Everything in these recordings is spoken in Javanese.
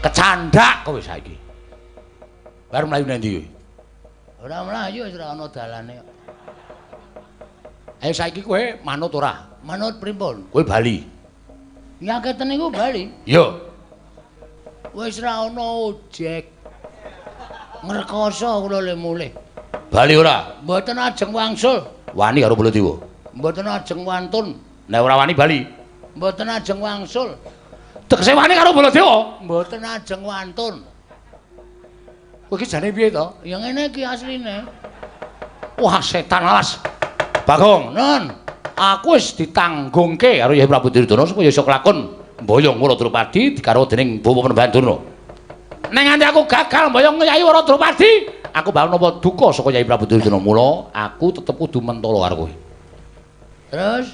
Kecandak kowe saiki. Bar mlayu nang ndi kowe? Ora mlayu wis ora ana dalane. Ayo saiki kowe manut ora? Manut pripun? Kowe bali. Nyaketen niku bali. Iya. Wis ora ana ojek. Ngrekoso kula le mulih. Bali ora? Mboten ajeng wangsul. Wani karo Baladewa. Mboten ajeng wantun. Nek ora wani bali. Mboten ajeng wangsul. Tegese wani karo Baladewa? Mboten ajeng wantun. Kowe iki jane piye to? Ya ngene iki asline. Wah, setan alas. Bagong, Non, aku wis ditanggungke karo Yai Prabu Duryudana supaya iso kelakon mboyong Wara Drupadi digarwa dening Bapak Panembahan Durna. Nek nganti aku gagal mboyong Yai Wara Drupadi, aku bakal nampa duka saka Yai Prabu Duryudana. Mula aku tetep kudu mentolo karo kowe. Terus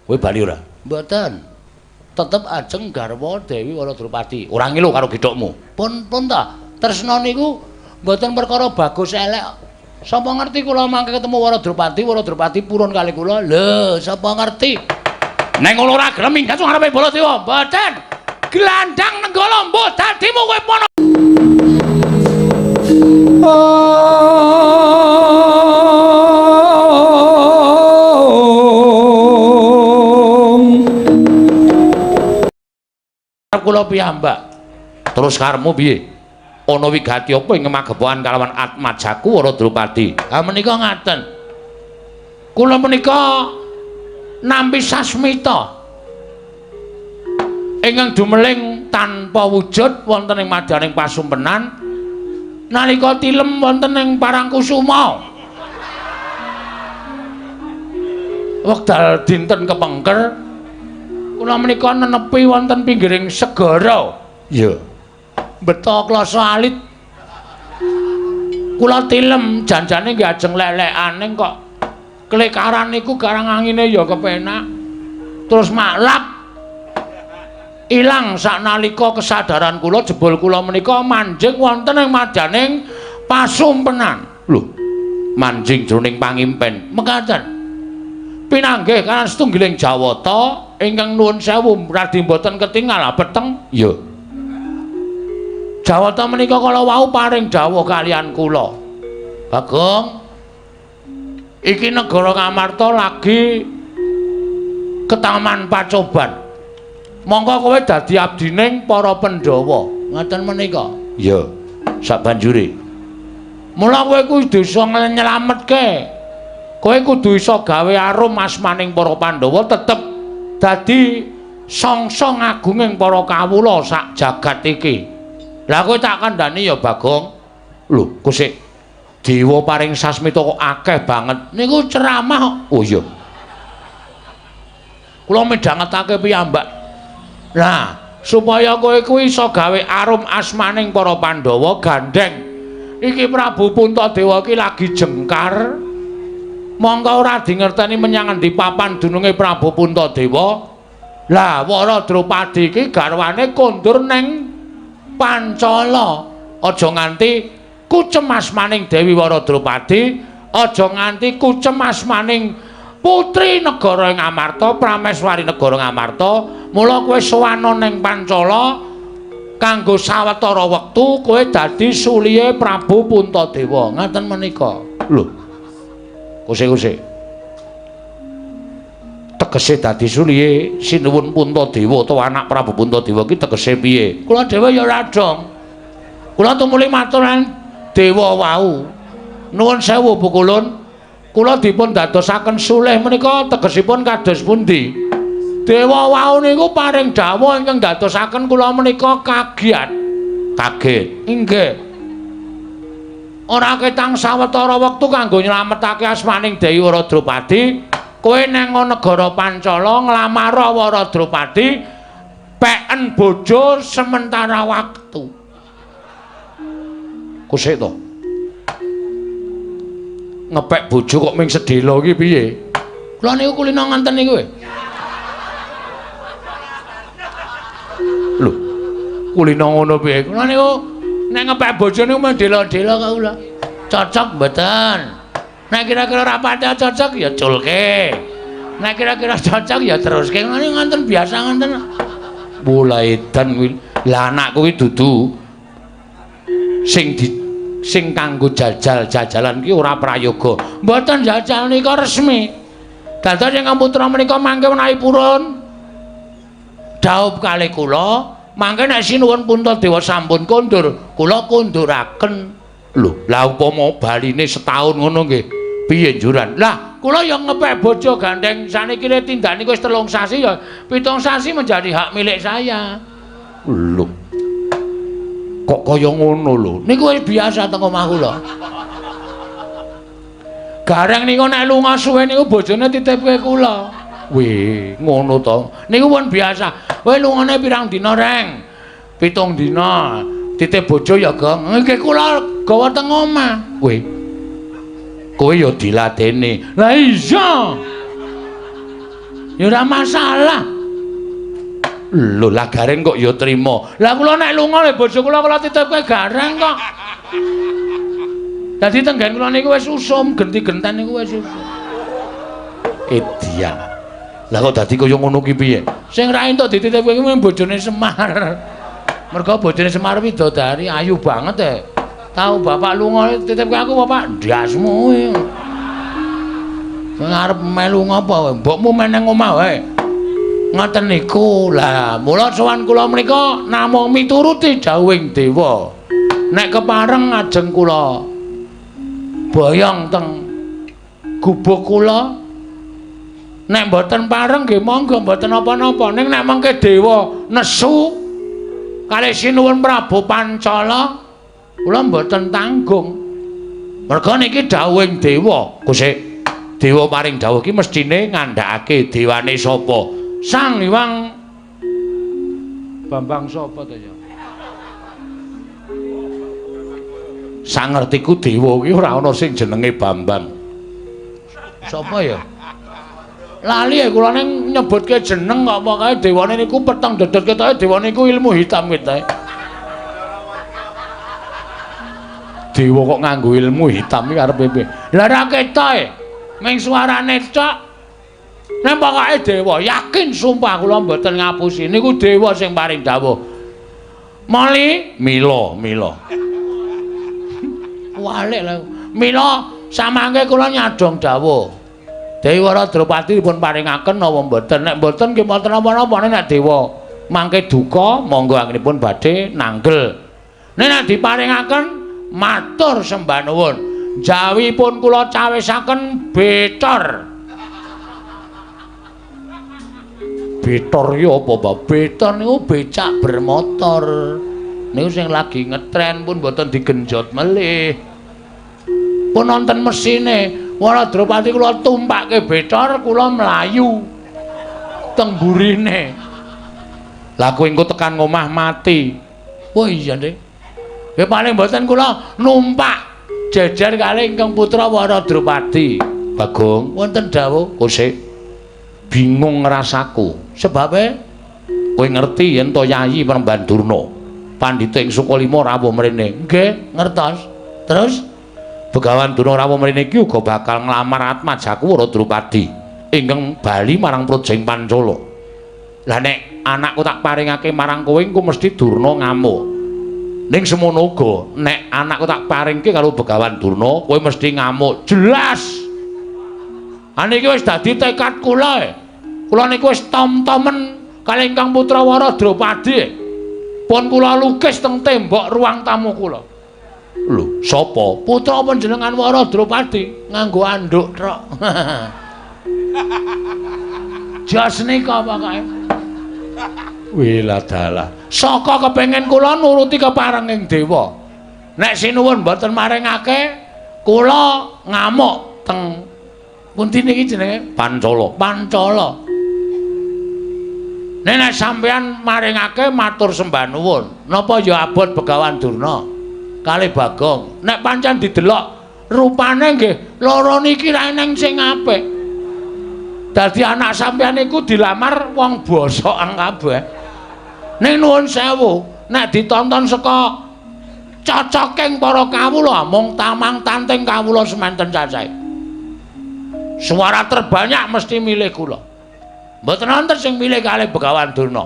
kowe bali ora? Mboten. Tetep ajeng garwa Dewi Wara Drupadi. Ora ngilu karo gethukmu. Pun pun ta. Tresna niku mboten perkara bagus elek. Sapa ngerti kula mangke ketemu Wara Drupadi, Wara Drupadi purun kali kula. Lho, sapa ngerti? Nek ngono ora gelem minggat ngarepe Baladewa. Mboten. Glandang Nenggala mbuh dadimu kowe pono. Kula piyambak. Terus karepmu piye? Ana wigati apa ing magepokan kalawan atmajaku Wara Drupadi? Ha menika ngaten. Kula menika nampi sasmita ingkang dumeling tanpa wujud wonten ing madyaning pasumpenan nalika tilem wonten ing Parangkusuma. Wekdal dinten kepengker kula menika nenepi wonten pinggiring segara. Iya. Beto klasa alit. Kula tilem janjane nggih ajeng lelekane kok klekaran niku garang angine ya kepenak. Terus maklap ilang saknalika kesadaran kula jebul kula menika manjing wonten ing madyaning pasumpenan. Lho, manjing jroning pangimpen. Mekaten. Pinanggih kanan setunggiling Jawata ingkang nuwun sewu radi mboten ketingal peteng. Iya. Jawata menika kala wau paring dawuh kalian kula. Bagong, iki negara Ngamarta lagi ketaman pacoban. Mongko kowe dadi abdining para Pandhawa. Ngaten menika. Iya. Sabanjure. Mula kowe kudu iso nyelametke. Kowe kudu iso gawe arum asmaning para Pandhawa tetep dadi songsong agunging para kawula sak jagat iki. Lah kowe tak kandhani ya Bagong. Lho, kok sik dewa paring sasmita kok akeh banget. Niku ceramah. Oh iya. Kula midhangetake piyambak. Lah, supaya kowe kuwi iso gawe arum asmaning para Pandhawa gandheng. Iki Prabu Puntadewa iki lagi jengkar. Mongko ora dingerteni menyang endi papan dununge Prabu Puntadewa. Lah, Wara Drupadi iki garwane kondur neng Pancala. Aja nganti kucem asmaning Dewi Wara Drupadi, aja nganti kucem asmaning putri negara Ngamarta, Prameswari negara Ngamarta. Mula kowe sowana ning Pancala kanggo sawetara wektu kowe dadi sulihe Prabu Puntadewa. Ngaten menika. Lho. Kose-kose. Tegese dadi sulihe Sinuwun Puntadewa utawa anak Prabu Puntadewa ki tegese piye? Kula dhewe ya ora dong. Kula tumuli matur dewa wau. Nuwun sewu Pukulun. Kula dipun dadosaken sulih menika tegesipun kados pundi? Dewa wau niku paring dawuh ingkang dadosaken kula menika kagiat. Kaget. Inggih. Ora ketang sawetara wektu kanggo nyelametake asmaning Dewi Wara Drupadi, kowe nang negara Pancala nglamar Wara Drupadi peken bojo sementara waktu. Kusik to. Ngepek bojo kok ming sedhela iki piye? Kula niku kulino nganten niku. Lho, kulino ngono piye? Kula niku nek ngepek bojo niku mung dela-dela kok kula. Cocok mboten? Nek kira-kira ora pati cocok ya culke. Nek kira-kira cocok ya teruske. Ngene nganten biasa nganten. Mulai edan kuwi. Lah anakku iki dudu sing di sing kanggo jajal-jajalan ki ora prayoga. Mboten jajal nika resmi. Dados ingkang putra menika mangke menawi purun dhaup kalih kula, mangke nek sinuwun Puntadewa sampun kondur, kula konduraken. Lho, lah upama baline setahun ngono nggih, piye njuran? Lah, kula ya ngepek bojo gandeng saniki le tindak niku wis 3 sasi ya, 7 sasi menjadi hak milik saya. Lho. Kok kaya ngono lho? Niku wis biasa teng omah kula. Gareng niku nek lunga suwe niku bojone titipke kula. Wih, ngono to. Niku pun biasa. Kowe lungane pirang dina, Reng? 7 dina. Titip bojo ya, Gong. Nggih kula gawa teng omah. Wih. Kowe ya diladeni. Lah iya. Ya ora masalah. Lho, lah Gareng kok ya trima. Lah kula nek lunga le bojo kula kula titipke Gareng kok. Dadi tenggen kula niku wis usum, genti-genten niku wis usum. Edian. Lah kok dadi kaya ngono ki piye? Sing ra entuk dititipke kuwi bojone Semar. Mergo bojone Semar widodari ayu banget e. Tau bapak lunga titipke aku bapak ndasmu kuwi. Sing arep melu ngapa? Mbokmu meneng omah wae. Ngoten niku. Lah mula sowan kula menika namung mituruti dawuhing dewa. Nek kepareng ajeng kula boyong teng gubuk kula. Nek mboten pareng nggih monggo mboten napa-napa. Ning nek mengke dewa nesu kalih sinuwun Prabu Pancala kula mboten tanggung. Merga niki dawuhing dewa. Kusik dewa paring dawuh iki mesthine ngandhakake dewane sapa? Sang Hyang Bambang sapa to ya? Sangertiku dewa iki ora ana sing jenenge Bambang. Sapa ya? Lali ya kula ning nyebutke jeneng kok pokoke dewane niku peteng dedet ketoke dewane niku ilmu hitam ketoke. Dewa kok nganggo ilmu hitam iki arepe piye? Lah ora ketoke. Ming suarane cok. Nek pokoke dewa yakin sumpah kula mboten ngapusi niku dewa sing paring dawuh. Moli mila mila. Walik lho. Mila samangke kula nyadong dawuh. Dewi Wara Drupadi dipun paringaken napa mboten? Nek mboten nggih mboten napa-napa. Nek dewa mangke duka monggo anggenipun badhe nanggel. Nek nek diparingaken matur sembah nuwun. Jawipun kula cawisaken betor. Betor iki apa, Pak? Betor niku becak bermotor. Niku sing lagi ngetren pun mboten digenjot melih. Pun nonton mesine. Wara Drupadi kula tumpake betor kula mlayu teng burine. Lah kowe engko tekan ngomah mati. Oh iya, Dik. Ya paling mboten kula numpak jejer kalih ingkang putra Wara Drupadi. Bagong, wonten dawuh kosik. Bingung rasaku. Sebabe kowe ngerti yen to Yayi Premban Durna pandhita ing Sukalima rawuh mrene. Nggih, ngertos. Terus Begawan Durna rawuh mrene iki uga bakal nglamar atmajaku Wara Drupadi ingkang bali marang Praja ing Pancala. Lah nek anakku tak paringake marang kowe engko mesti Durna ngamuk. Ning semono uga nek anakku tak paringke karo Begawan Durna kowe mesti ngamuk. Jelas. Ha niki wis dadi tekad kula. Kula niku wis tom-tomen kalih ingkang putra Wara Drupadi. Pun kula lukis teng tembok ruang tamu kula. Lho, sapa? Putra panjenengan Wara Drupadi nganggo anduk trok. Jos nika pokoke. Wiladalah. Saka kepengin kula nuruti keparenging dewa. Nek sinuwun mboten maringake, kula ngamuk teng pundi niki jenenge? Pancala. Pancala. Nek nek sampeyan maringake matur sembah nuwun. Napa ya abot Begawan Durna? Kalih Bagong. Nek pancen didelok rupane nggih loro niki ra eneng sing apik. Dadi anak sampeyan niku dilamar wong bosokan kabeh. Ning nuwun sewu, nek ditonton saka cocoking para kawula mung tamang tanting kawula semanten cacahe. Suara terbanyak mesti milih kula. Mboten wonten sing milih kalih Begawan Durna.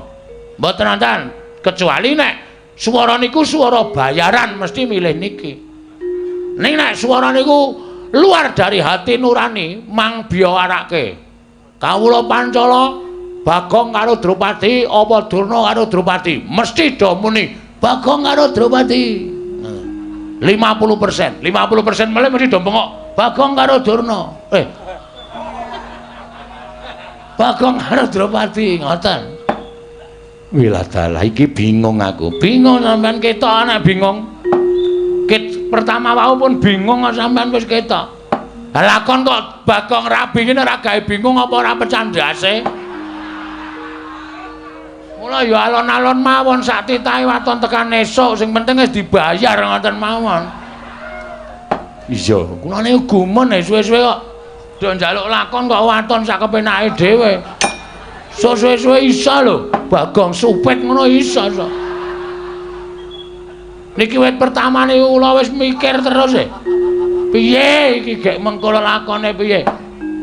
Mboten wonten. Kecuali nek swara niku swara bayaran mesti milih niki. Ning nek swara niku luar dari hati nurani mang biyawarake. Kawula Pancala Bagong karo Drupadi apa Durna karo Drupadi mesti do muni Bagong karo Drupadi. 50%, 50% melih mesti do bengok Bagong karo Durna. Bagong karo Drupadi ngoten. Wiladalah iki bingung aku. Bingung sampean ketok anak bingung. Ket pertama wau pun bingung sampean wis ketok. Lakon kok Bagong rabi ngene ora gawe bingung apa ora pecah ndase. Mula ya alon-alon mawon sak titahe waton tekan esuk sing penting wis dibayar ngoten mawon. Iya, kula niku gumun suwe-suwe kok do njaluk lakon kok waton sak kepenake dhewe. Suwe-suwe iso lho, Bagong supit ngono iso. Niki wit pertama niku kula wis mikir terus e. Piye iki gek mengko lakone piye?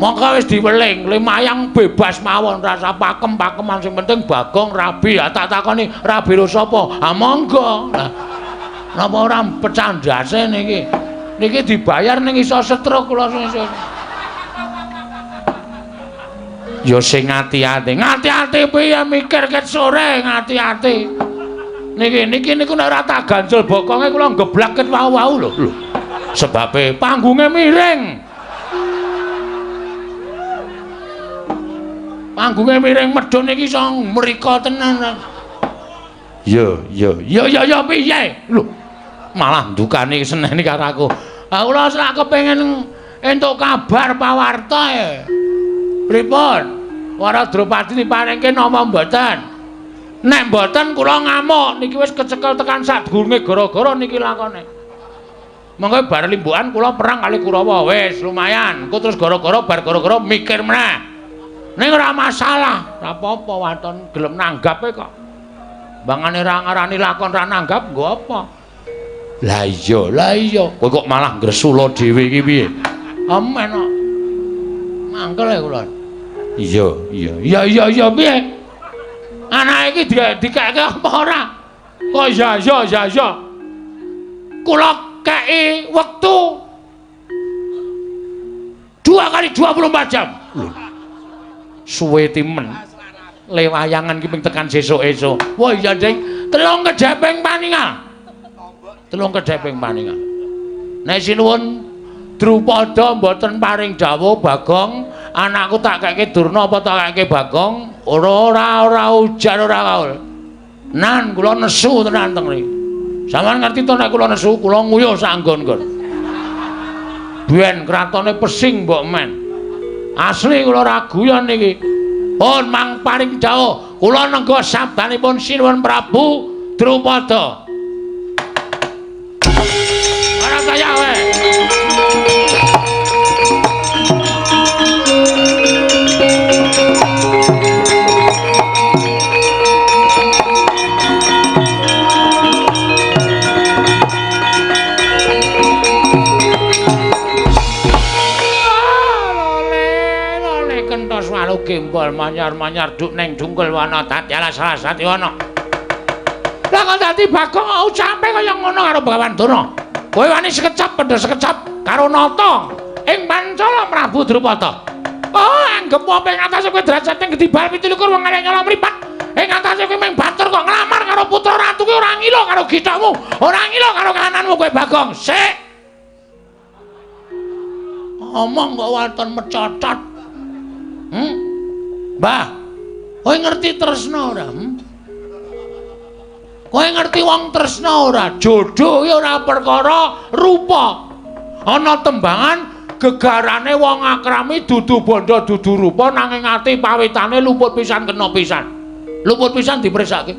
Mongko wis diweling, lumayang bebas mawon rasa pakem-pakeman sing penting Bagong rabi. Ya tak takoni rabi ro sapa? Ha monggo. Lah napa ora pecah ndase niki? Niki dibayar ning iso stroke kula sesuk. Ya sing ati-ati. Ngati-ati piye mikir ket sore ngati-ati. Niki niki niku nek ora tak ganjel bokonge kula geblak ket wau-wau lho. Lho. Sebabe panggunge miring. Panggunge miring medhun iki iso mrika tenan. Ya ya ya ya ya piye? Lho. Malah ndukani seneni karo aku. Ha kula sak kepengin entuk kabar pawarta e. Pripun? Wara Drupadi diparingke napa mboten? Nek mboten kula ngamuk niki wis kecekel tekan sadurunge gara-gara niki lakone. Monggo bar limbukan kula perang kali Kurawa wis lumayan. Engko terus gara-gara bar gara-gara mikir meneh. Ning ora masalah, ora apa-apa waton gelem nanggape kok. Bangane ra ngarani lakon ra nanggap nggo apa? Lah iya, lah iya. Kowe kok malah ngresula dhewe iki piye? Amen kok. Mangkel e kula. Iya, iya. Iya, iya, iya piye? Anake iki dikeke apa ora? Kok iya, iya, iya, iya. Kula kei wektu 2 kali 24 jam. Suwe timen. Le wayangan ki ping tekan sesuk-esuk. Wah iya, Ding. Telung kedheping paningal. Telung kedheping paningal. Nek sinuwun Drupada mboten paring dawuh Bagong, anakku tak keke Durna apa tak keke Bagong? Ora ora ora ujar ora kaul. Nan kula nesu tenan teng mriki. Sampeyan ngerti to nek kula nesu, kula nguyuh sak nggon-nggon. Biyen kratone pesing mbok men. Asli kula ora guyon niki. Pun mang paring dawuh, kula nengga sabdanipun Sinuwun Prabu Drupada. Ora kaya kowe. Gembol manyar-manyar duk neng dungkul wana dadi alas alas wana. Lah kok dadi Bagong ucape kaya ngono karo Begawan Durna. Kowe wani sekecap pendhe sekecap karo nata ing Pancala Prabu Drupada. Oh, anggep apa ing atase kowe derajate gedhi bal 27 wong arek nyolong mripat. Ing atase kowe mung batur kok nglamar karo putra ratu kuwi ora ngilo karo githokmu, ora ngilo karo kananmu kowe Bagong. Sik. Omong kok waton mecocot. Mbah, kowe ngerti tresna ora? Kowe ngerti wong tresna ora? Jodoh ki ora perkara rupa. Ana tembangan gegarane wong akrami dudu bondo dudu rupa nanging ati pawitane luput pisan kena pisan. Luput pisan dipresake.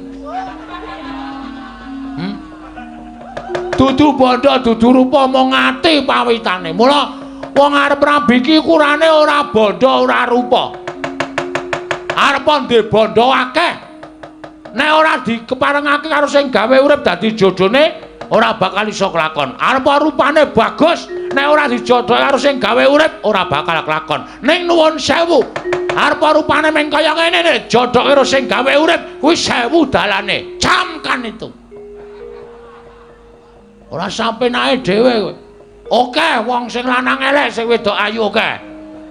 Dudu bondo dudu rupa mung ati pawitane. Mula wong arep rabi iki ukurane ora bondo ora rupa. Arep ndek bondo akeh. Nek ora dikeparengake karo sing gawe urip dadi jodhone ora bakal iso kelakon. Arep rupane bagus, nek ora dijodohake karo sing gawe urip ora bakal kelakon. Ning nuwun sewu, Arep rupane meng kaya ngene nek jodhok karo sing gawe urip kuwi 1000 dalane. Camkan itu. Ora sampenake dhewe kowe. Oke, wong sing lanang elek sing wedok ayu oke.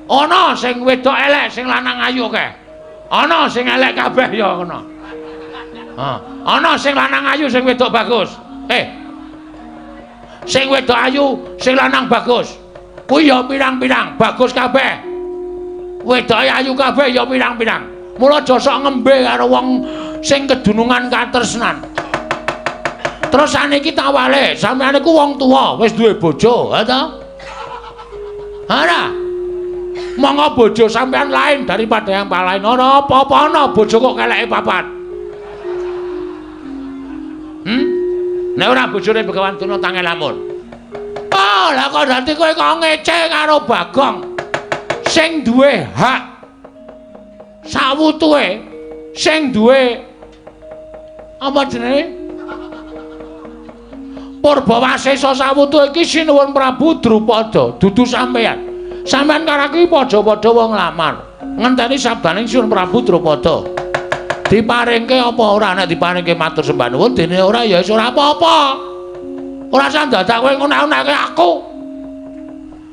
Ana sing wedok elek sing lanang ayu oke. Ana sing elek kabeh ya ngono. Ha, ana sing lanang ayu sing wedok bagus. Sing wedok ayu sing lanang bagus. Kuwi ya pirang-pirang bagus kabeh. Wedoke ayu kabeh ya pirang-pirang. Mula aja sok ngembe karo wong sing kedunungan katresnan. Terus saniki tak wale, sampeyan iku wong tuwa, wis duwe bojo, ha ta? Ora. Monggo bojo sampeyan lain daripada yang lain. Ora apa-apa ana bojo kok keleke papat. Nek ora bojone Begawan Durna tange lamun. Oh, lah kok dadi kowe kok ngece karo Bagong. Sing duwe hak sawutuhe, sing duwe apa jenenge? Purbawasesa sawutuhe iki Sinuwun Prabu Drupada, dudu sampeyan. Sampeyan karo aku padha-padha wong lamar. Ngenteni sabdaning Sinuwun Prabu Drupada. Diparingke apa ora? Nek diparingke matur sembah nuwun, dene ora ya wis ora apa-apa. Ora usah dadak kowe ngunek-unekke aku.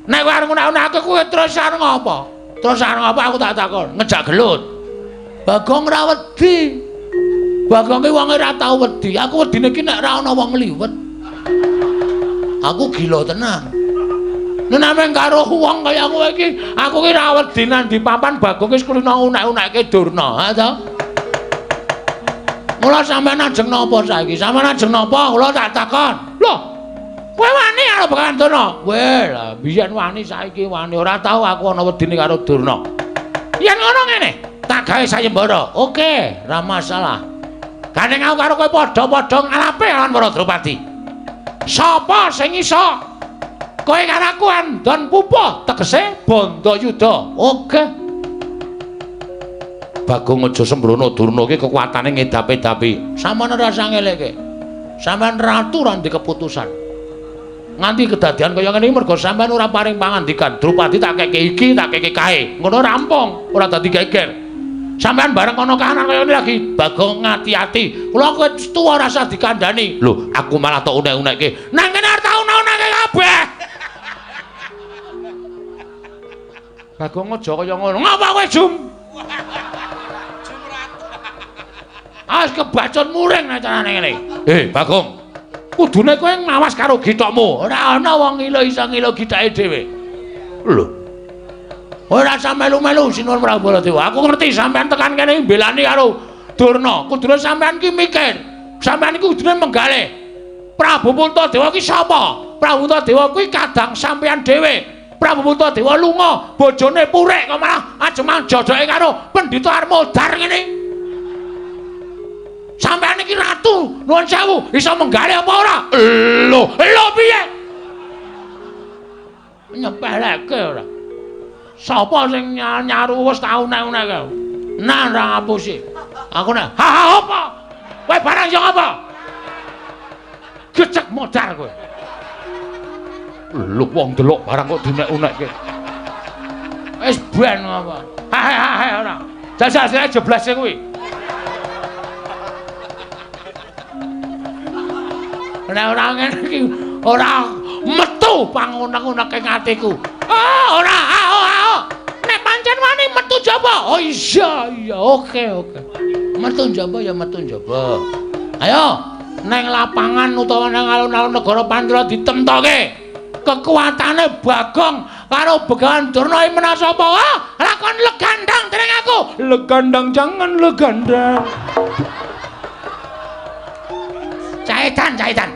Nek kowe arep ngunek-unekke kowe terus arep ngopo? Terus arep ngopo aku tak takon, ngejak gelut. Bagong ora wedi. Bagong ki wonge ora tau wedi. Aku wedine ki nek ora ana wong liwet. Aku gila tenan. Nek nameng karo wong kaya kowe iki, aku ki ora wedi nang di papan Bagong wis kulino unek-unekke Durna, ha ta? Mula sampeyan ajeng napa saiki? Sampeyan ajeng napa? Kula tak takon. Lho, kowe wani karo Begawan Durna? Weh, lah biyen wani saiki wani. Ora tau aku ana wedine karo Durna. Yen ngono ngene, tak gawe sayembara. Oke, ora masalah. Gandeng aku karo kowe padha-padha ngalape lawan para Drupadi. Sapa sing iso? Kowe karo aku andon pupuh, tegese Bandayuda. Oke. Bagong aja sembrono, Durna iki kekuatane ngedap-edapi. Sampeyan ora usah ngeleke. Sampeyan ratu ora ndek keputusan. Nganti kedadian kaya ngene iki mergo sampeyan ora paring pangandikan. Drupadi tak keke iki, tak keke kae. Ngono rampung, ora dadi geger. Sampeyan bareng ana kahanan kaya ngene lagi, Bagong ngati-ati. Kula kowe tuwa ora usah dikandhani. Lho, aku malah tok unek-unekke. Nang kene arep tak unek-unekke kabeh. Bagong aja kaya ngono. Ngapa kowe, Jum? As kebacut muring nek carane ngene. Bagong. Kudune kowe ngawas karo githokmu. Ora ana wong ngilo iso ngilo githake dhewe. Lho. Ora usah melu-melu Sinuwun Prabu Baladewa. Aku ngerti sampean tekan kene mbelani karo Durna. Kudune sampean ki mikir. Sampean iki kudune menggalih. Prabu Puntadewa ki sapa? Prabu Puntadewa kuwi kadang sampean dhewe. Prabu Puntadewa lunga, bojone purik kok malah ajemang jodoke karo Pendhita Armodar ngene. Sampeyan iki ratu, nuwun sewu, iso menggalih apa ora? Lho, lho piye? Nyepeleke ora. Sapa sing nyaru wis tau unek-unekke? Nah, ora ngapusi. Aku nek, ha ha apa? Kowe barang yo apa? Gecek modar kowe. Lho wong delok barang kok diunek-unekke. Wis ben apa? Ha ha ha ora. Jajal sira jeblase kuwi. Nek ora ngene iki ora metu pangunek-uneke atiku. Ah, ora, ah, ah. Nek pancen wani metu jaba. Oh iya, iya, oke, oke. Metu jaba ya metu jaba. Ayo, neng lapangan utawa nang alun-alun negara Pandra ditemtoke. Kekuatane Bagong karo Begawan Durna menang sapa? Ah, lakon legandang dening aku. Legandang jangan legandang. Caitan, caitan.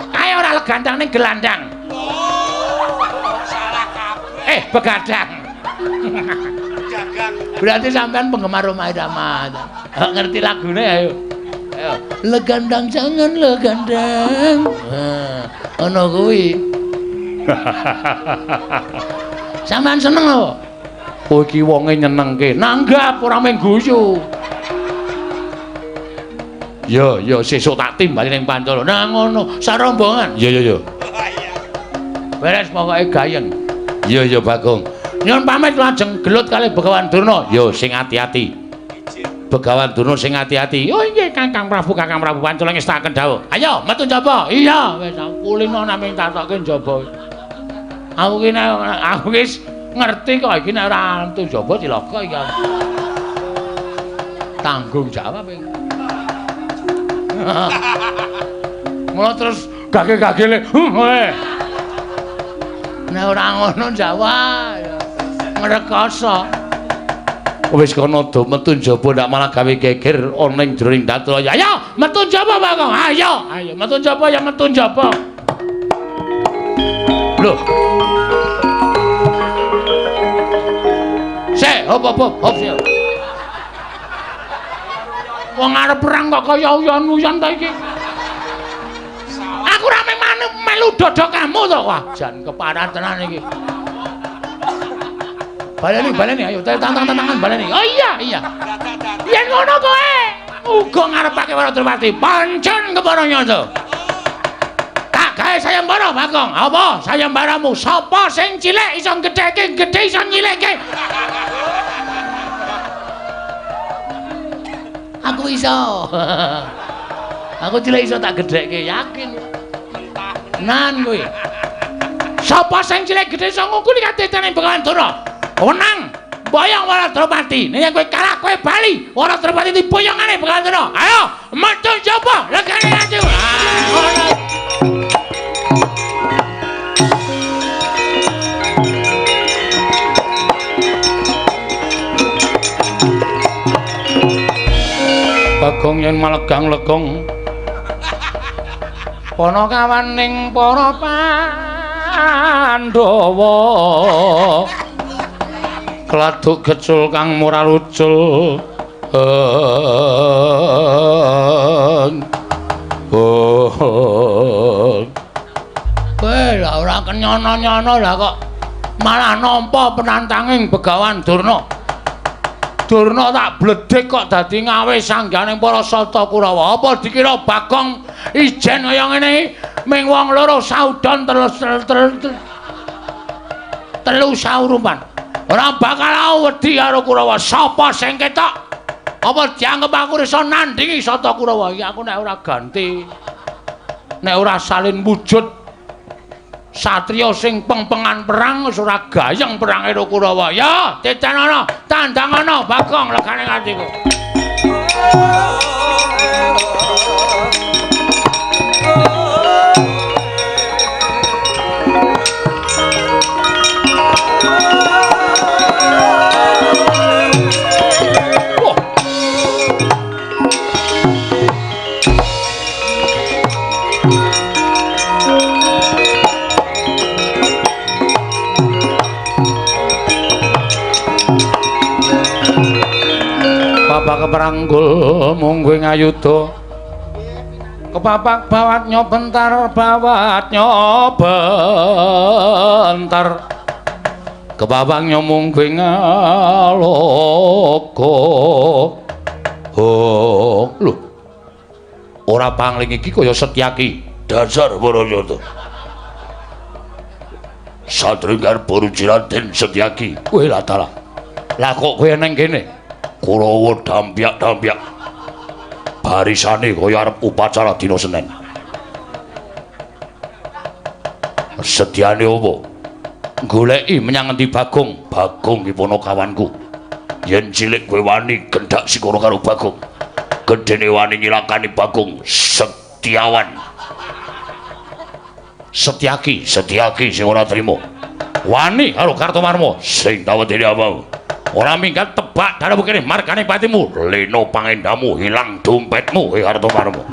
Kae ora legandang ning gelandang. Oh, salah kabeh. Begadang. Dagang. Berarti sampean penggemar Rhoma Irama. Ngerti lagune ayo. Ayo. Legandang jangan legandang. Nah, ono kuwi. Sampean seneng apa? Kowe iki wonge nyenengke. Nanggap ora mung guyu. Ya, ya sesuk tak timbali ning Pancala. Nah ngono, sarombongan. Ya, ya, ya. Beres pokoke gayeng. Ya, ya Bagong. Nyuwun pamit lajeng gelut kalih Begawan Durna. Yo sing ati-ati. Begawan Durna sing ati-ati. Oh nggih Kakang Prabu, Kakang Prabu pancula ngestaken dawuh. Ayo metu njaba. Iya, wis kulino namung tatoke njaba. Aku ki aku wis ngerti kok iki nek ora metu njaba cilaka iki. Tanggung jawab iki. Mula terus gage-gagele. Nek ora ngono jawab ngrekoso. Wis kono do metu njaba ndak malah gawe geger ana ing jroning datul. Ayo metu njaba Bagong. Ayo, ayo metu njaba ya metu njaba. Lho. Sik, hop hop hop sik. Wong arep perang kok kaya uyon-uyon ta iki. Aku ora melu dodok kamu to. Wah, jan keparat tenan iki. Baleni, baleni, ayo tantang-tantangan baleni. Oh iya, iya. Yen ngono kowe uga ngarepake Wara Drupadi. Pancen kepara nyata. Tak gawe sayembara, Bagong. Apa sayembaramu? Sapa sing cilik iso gedheke, gedhe iso nyilike. Aku iso. Aku cilik iso tak gedheke, yakin. Nan kowe. Sapa sing cilik gedhe iso ngungkuli katetene Begawan Durna? Wenang boyong Wara Drupadi. Nek kowe kalah kowe bali. Wara Drupadi diboyongane Begawan Durna. Ayo metu njaba legane ati. Ah, ngono. Bagong yen malegang legong Panakawaning para Pandhawa kladuk gecul kang murah lucul. Kowe lah ora kenyono-nyono lah kok malah nampa penantanging Begawan Durna. Durna tak bledhek kok dadi ngawe sangganing para Sata Kurawa. Apa dikira Bagong ijen kaya ngene ming wong loro saudon telu saurupan. Ora bakal wedi karo Kurawa. Sapa sing ketok? Apa dianggep aku iso nandingi Sata Kurawa? Iki aku nek ora ganti, nek ora salin wujud satriya sing pengpengan perang wis ora gayeng perange karo Kurawa. Ya, titenono, tandangana Bagong legane atiku. Bapak keperanggul mungguh ngayuda kepapak bawat nyobentar bawat nyobentar kepapak nyomungguh ngaloka. Oh lho, ora pangling iki kaya Setyaki. Dasar Barayata satringgar Boruji Raden Setyaki. Kowe lah ta lah kok kowe nang kene? Kurawa dampyak-dampyak barisane kaya arep upacara dina Senin. Setyane opo? Goleki menyang ngendi Bagong? Bagong ki ponokawanku. Yen cilik kowe wani gendhak sikara karo Bagong. Gedhene wani nyilakani Bagong Setyawan. Setyaki, Setyaki sing ora trima. Wani karo Kartomarma sing tawedene awakmu. Ora minggat tebak darahmu kene margane patimu. Leno pangendamu hilang dompetmu eh Kartomarma.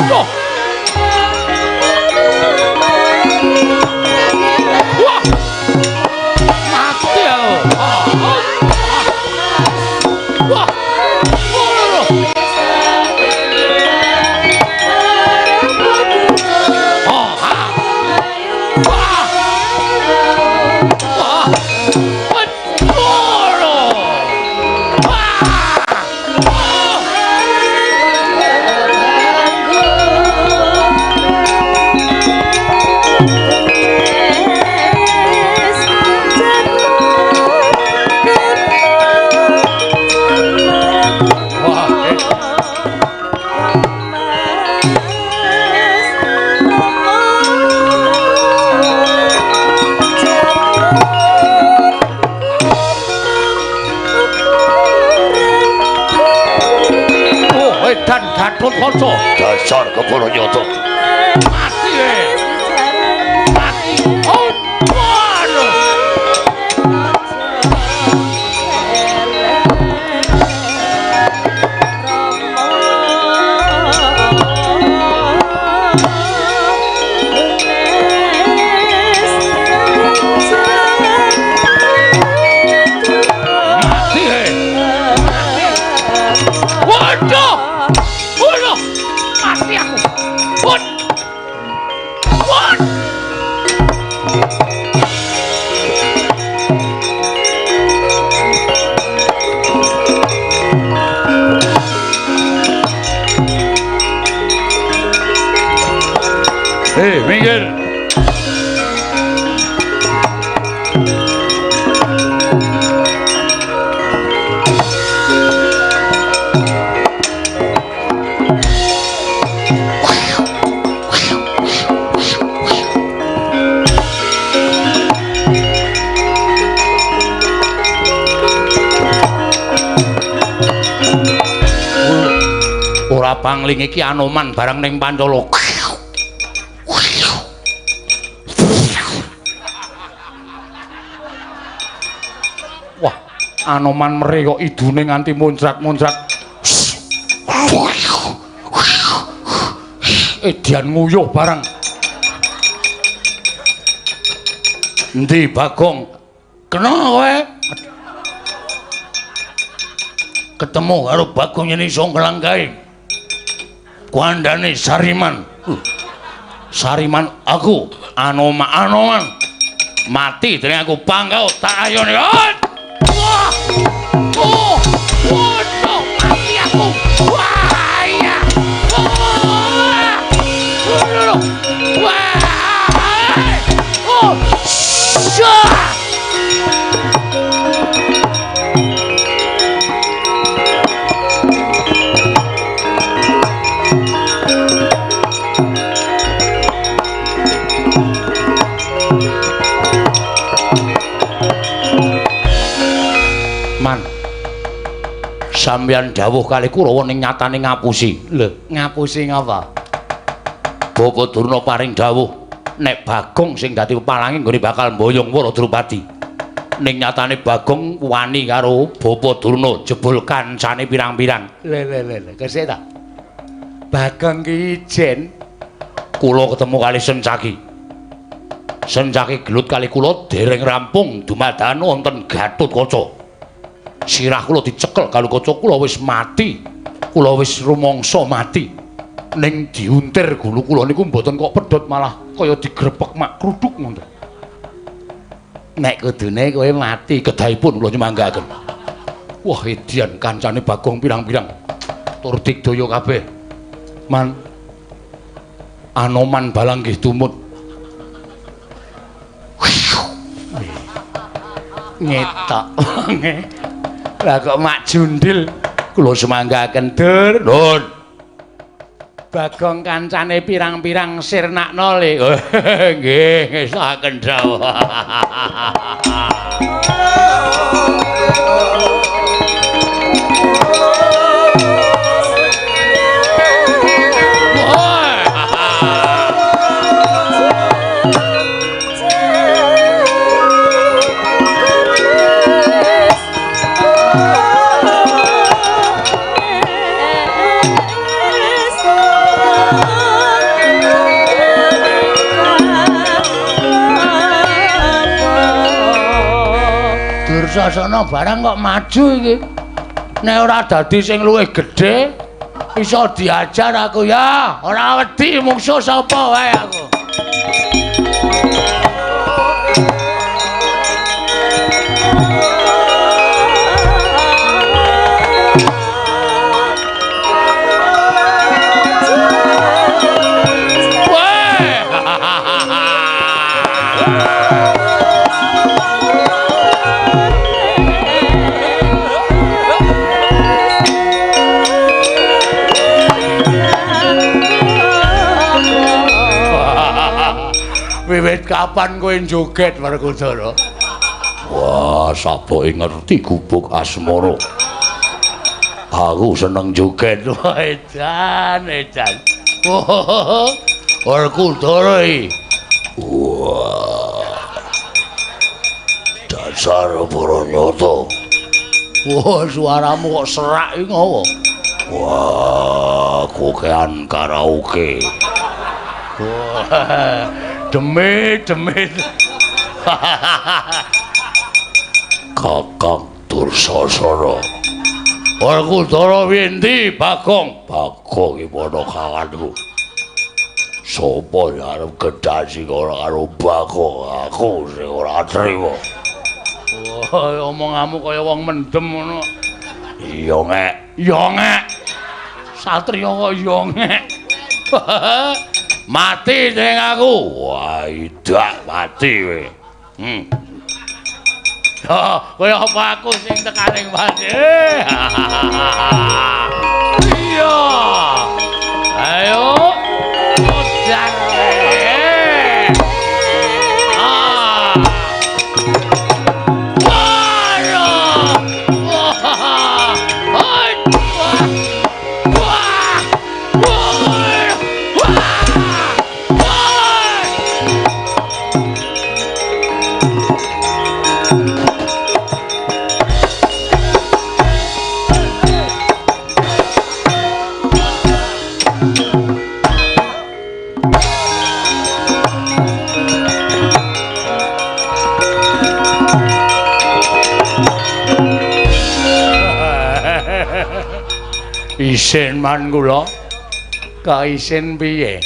Waduh. Wah. Mati aku. Wah. Gatotkaca dasar kepara nyata. Mati e. Mati. Oh, waduh. Mati e. Waduh. Mati aku. Wot. Wot. Hei, minggir. Ora pangling iki Anoman barang ning Pancala. Wah, Anoman meri kok idune nganti muncrat-muncrat. Edian nguyuh barang. Endi Bagong? Kena kowe. Ketemu karo Bagong yen iso nglanggahi. Kuandane Sariman. Sariman aku Anoman. Mati dening aku pangkau tak ayone. Wah. Oh. Waduh, mati aku. Wah, iya. Wah. Wah. Oh. Syah. Man, sampeyan dawuh kali Kurawa ning nyatane ngapusi. Lho, ngapusi ngapa? Bapak Durna paring dawuh nek Bagong sing dadi pepalange nggone bakal mboyong Wara Drupadi. Ning nyatane Bagong wani karo Bapak Durna jebul kancane pirang-pirang. Lho lho lho, kesik ta? Bagong ki ijen kula ketemu kali Sencaki. Sencaki gelut kali kula dereng rampung dumadakan wonten Gatotkaca. Sirah kula dicekel karo kaca kula wis mati. Kula wis rumangsa mati. Ning diuntir gulu kula niku mboten kok pedhot malah kaya digrepek mak kruduk ngoten. Nek kudune kowe mati kedahipun kula nyumanggaaken. Wah, edian kancane Bagong pirang-pirang. Tur digdaya kabeh. Man Anoman balang nggih tumut. Ngetok. Lah kok mak jundil kula sumanggaken dur. Nun. Bagong kancane pirang-pirang sirnakno le. Nggih, ngestokaken dawuh. Dursasana barang kok maju iki. Nek ora dadi sing luwih gedhe iso diajar aku ya. Ora wedi mungsuh sapa wae aku. Wiwit kapan kowe joget Werkudara? Wah, saboke ngerti gubuk asmara. Aku seneng joget. Wah, edan, edan. Werkudara iki. Wah. Dasar Baranyata. Wah, suaramu kok serak iki ngopo? Wah, kokean karaoke. Wah. Demit, demit. Kakang Dursasana. Werkudara winti Bagong. Bagong iki padha kawanku. Sopo sing arep gedhasi ora karo Bagong? Aku sing ora trima. Wah, omonganmu kaya wong mendem ngono. Iya ngek. Iya ngek. Satriya kok iya ngek. Mati ning aku. Wah, idak mati kowe. Oh, kowe apa aku sing tekaning mati? Iya. Ayo. Modar. Ah. Wah. Wah. Wah. Wah. Wah. Isin man kula. Ka isin piye?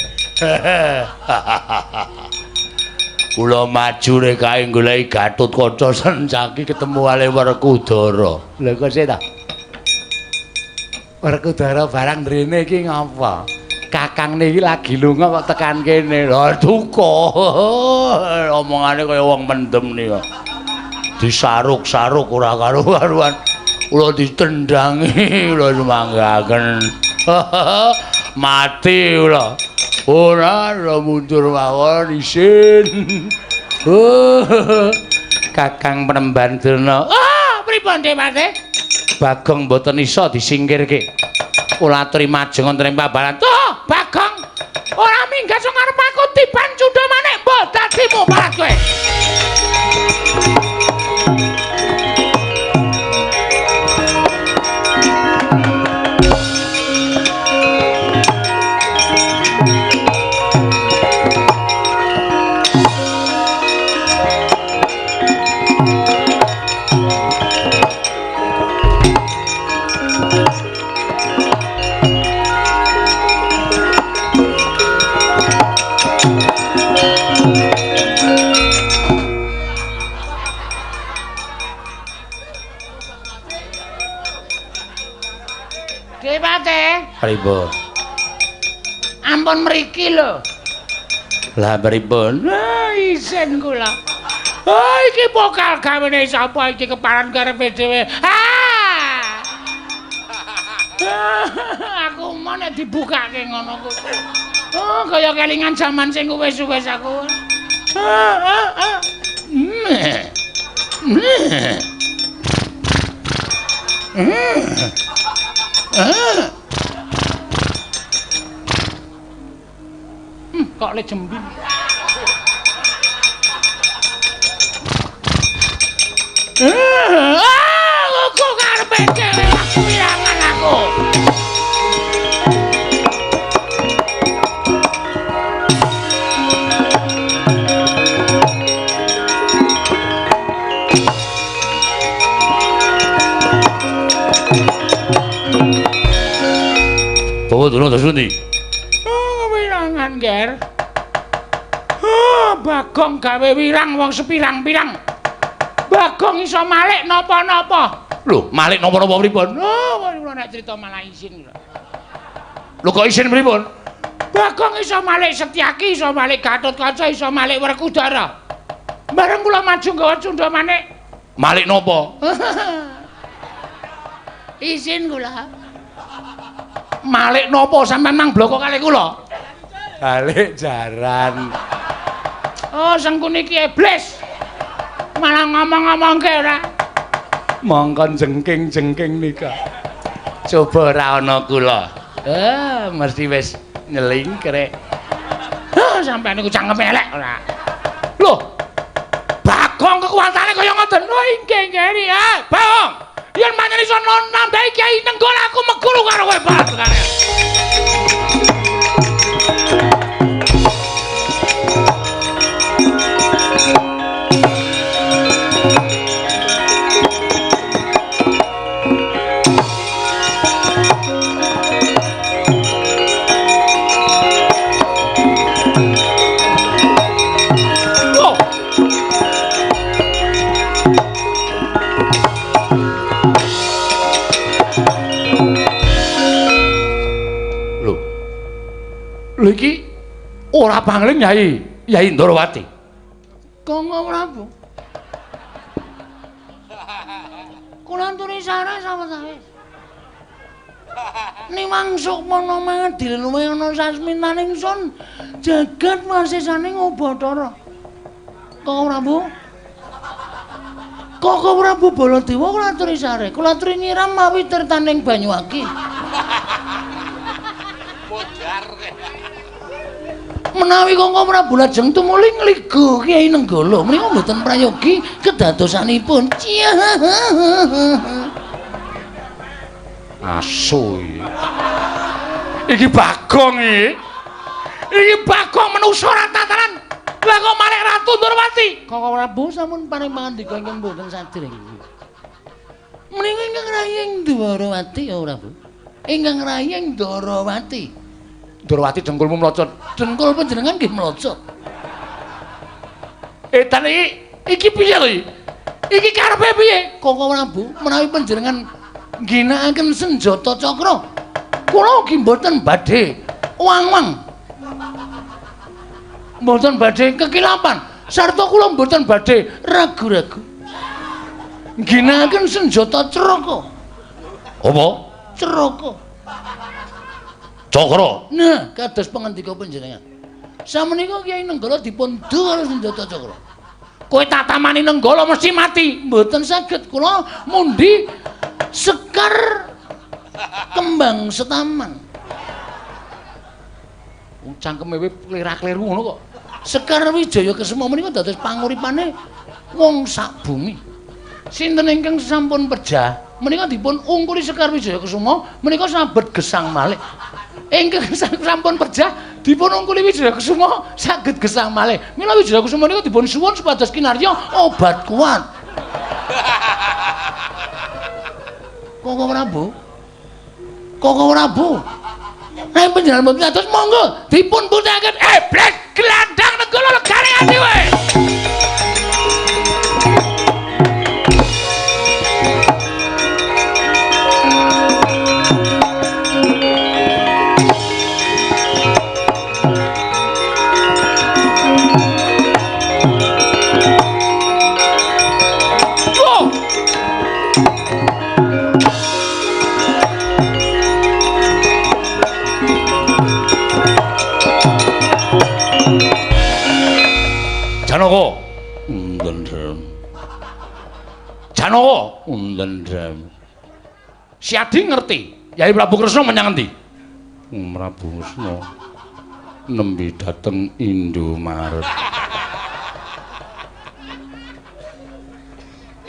Kula maju rek kae goleki Gatotkaca Sencaki ketemu kali Werkudara. Lha kok sik ta? Werkudara barang mrene iki ngapa? Kakang niki lagi lunga kok tekan kene. Lha duka. Omongane kaya wong mendem nika. Disaruk-saruk ora karo-karuan. Kula ditendangi, kula sumanggaken. Mati kula. Ora ora mundur mawon isin. Kakang Penemban Durna. Ah, pripun Dewate? Bagong mboten iso disingkirke. Kula aturi majeng wonten ing pabaran. Oh, Bagong. Ora minggat sing arep aku tiban cundha manik mbok dadimu parat kowe. Dewate. Pripun? Ampun mriki lho. Lah pripun? Ah, isin kula. Oh, iki pokal gawene sapa iki keparan karepe dhewe. Ah! Aku mau nek dibukake ngono kuwi. Oh, kaya kelingan jaman sing wis-wis aku. Kok le jembin. Ah, kok karepe dhewe aku wirangan aku. Bawa Durna terus pundi? Oh, wirangan, Ger. Oh, Bagong gawe wirang wong sepirang-pirang. Bagong iso malik napa-napa. Lho, malik napa-napa pripun? Oh, kula nek crita malah isin. Lho kok isin pripun? Bagong iso malik Setyaki, iso malik Gatotkaca, iso malik Werkudara. Bareng kula maju nggawa cundha manik. Malik napa? Isin kula. Malik napa sampean mang bloko kalih kula? Balik jaran. Oh, Sengkuni iki iblis. Malah ngomong-ngomongke ora. Mongkon jengking-jengking nika. Coba ora ana kula. Mesti wis nyelingkrek. Heh, sampean niku cangkeme elek ora. Lho. Bagong kekuatane kaya ngoten. Oh, inggih nggih ya. Bagong. Yen pancen iso nambahi Kyai Nenggala aku meguru karo kowe Bagong. Lho iki ora pangling Yai, Yai Ndorowati. Kanggo Prabu. Kula anturi sare sawetawis. Niwang sukmana mangadil luwih ana sasmitaning sun jagat wasisaning Ubathara. Kanggo Prabu. Kanggo Prabu Baladewa kula aturi sare, kula aturi nyiram mawi tirtaning Banyuwangi. Menawi Kangko Prabu lajeng tumuli ngligo Kyai Nenggala menika mboten prayogi kedadosanipun. Asu iki. Iki Bagong iki. Iki Bagong manusa ora tataran. Lah kok malik Ratu Ndorowati? Kangko Prabu sampun paring pangandika ingkang mboten sadreng. Menika ingkang raying Ndorowati ya Prabu. Ingkang raying Ndorowati. Ndorowati dengkulmu mlocot. Dengkul panjenengan nggih mlocot. Edan iki iki piye lho iki? Iki karepe piye? Kangko Prabu, menawi panjenengan ngginakaken senjata cakra, kula ugi mboten badhe wang-wang. Mboten badhe kekilapan, sarta kula mboten badhe ragu-ragu. Ngginakaken senjata craka. Apa? Craka. Cakra. Nah, kados pangandika panjenengan. Samenika Kyai Nenggala dipun du karo senjata cakra. Kowe tatamani Nenggala mesti mati. Mboten saged kula mundi sekar kembang setaman. Wong cangkeme wae klera-kleru ngono kok. Sekar Wijaya Kesuma menika dados panguripane wong sak bumi. Sinten ingkang sampun pejah menika dipun ungkuli Sekar Wijaya Kesuma menika sabet gesang malih. Ingkang sampun pejah dipun ungkuli Wijaya Kesuma saged gesang malih. Mila Wijaya Kesuma niku dipun suwun supados kinarya obat kuat. Kangko Prabu. Kangko Prabu. Nek panjenengan mboten atos monggo dipun putihake. Iblis glandang Nenggala legane ati kowe. Janaka. Ndendhem. Janaka. Ndendhem. Si Adi ngerti Yai Prabu Kresna menyang endi? Prabu Kresna nembe dateng Indomaret.